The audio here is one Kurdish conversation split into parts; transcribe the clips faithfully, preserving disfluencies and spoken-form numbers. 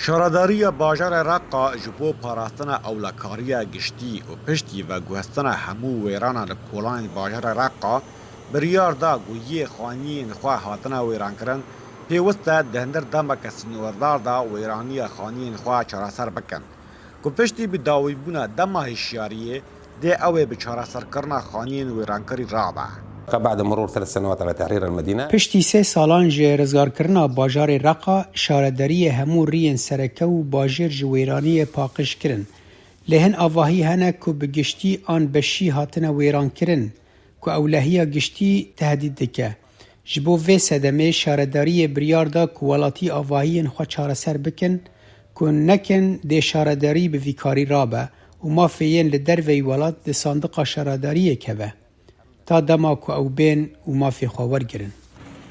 Şaredariya bajarê Reqa ji bo parastina ewlekariya giştî û piştî veguhestina hemû wêrana li kolanên bajarê Reqa biryar da ku yê xaniyên xwe hatine wêrankirin, pêwist e di hundir demeke sînordar de wêraniya xaniyên xwe çareser bikin, ku piştî bi dawîbûna dema hişyariyê dê ew ê bi çareserkirina xaniyên wêrankirî rabe. بعد مرور ثلاث سنوات على تحرير المدينة. Piştî sê salan ji rizgarkirina bajarê Reqa, şaredariyê hemû riyên sereke û bajêr ji wêraniyê paqij kirin. Lê hin avahî hene ku bi giştî an beşî hatine wêrankirin, ku ewlehiya giştî tehdît dike. Ji bo vê sedemê şaredariyê biryar da ku welatî avahiyên xwe çareser bikin, ku nekin dê şaredarî bi vî karî rabe û mafê yên li derveyî welat di sandiqa şaredariyê keve, ta dema ku ew bên û mafê xwe wergirin.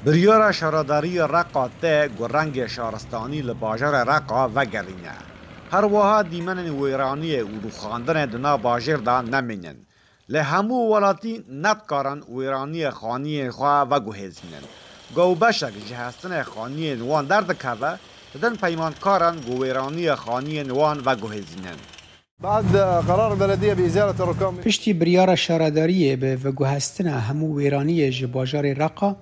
Biryara şaredariya Reqa te ku rengê şaristanî li bajarê Reqa vegerîne. Her wiha dîmenên wêraniyê û rûxandinê di nav bajêr de nemînin. Lê hemû welatî nedikarin wêraniyê xaniyên xwe veguhêzînin. Ku beşek ji hestinê xaniyên wan derdikeve, didin peymankaran ku wêraniyê xaniyên wan veguhêzînin. بعد قرار البلدية بإزالة الركام. Piştî biryara şaredariyê bi veguhestina hemû wêraniyê ji bajarê Reqa,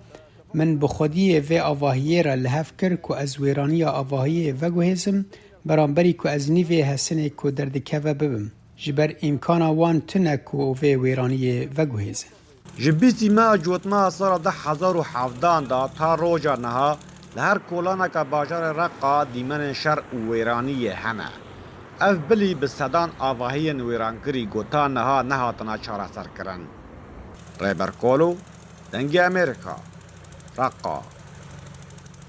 min bi xwediyê vê avahiyê re li hev kir ku ez wêraniya avahiyê veguhêzim, beramberî ku ez nîvê hesinê ku derdikeve bibim. Ji ber îmkana wan tune ku vê wêraniyê veguhêzin. Ji bîstî meha Cotmeha sala du hezar û hevdehan de ta roja niha li her kolaneke bajarê Reqa dîmenên şer û wêraniyê hene. Ev bilî bi sedan avahiyên wêrankirî ku ta niha nehatine çareserkirin. Rêber Kolo, Dengê Amerîka, Reqa.